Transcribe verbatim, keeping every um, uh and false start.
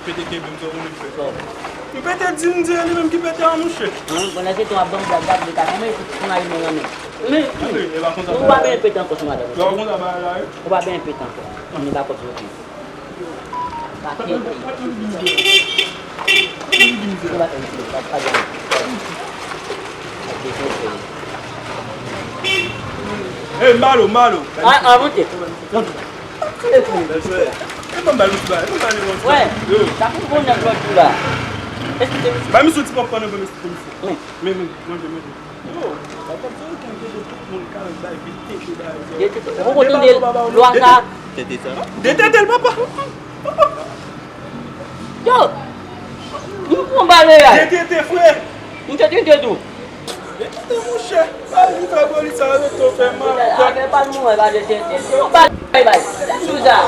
Pete kenbe m, sa w konnen m fè. M pete di m di e li menm ki pete an, mouche. An, pandan se tan w ap ban m blag la, pou li ka fèmen, pou, pou mari mwen nan men. Men, e pa konsa ou pa bagay. Ou pa benyen pete ankò sou madanm. Sa w konsa bagay la, wi. Ou pa benyen pete ankò. Ann, li pa kòb sou pye. Pa kenbe. Ou pa kenbe, pa, pa janm. Ey, Malo, Malo. A, a, monte. Monte. E ban m bay misye, e ban m bay yon ti bagay. Sa pou bon nèg lòt jou la. Bay misye yon ti pòpkòn, ban misye, ban misye. Men, men, manje, manje. Yo, sa t ap fè okenn tete, tout moun ka bay vit tete, bay. De tete, ou poko tande lwa sa? Tete sa? De tete l, papa. Yo, m pran bal la. De tete, frè. M te tete tou. De tete, monchè. Bay li fè boli sa, rete w fè mal. Afè pa l mwen, pa de tete. Yo, bay, bay. Sou sa.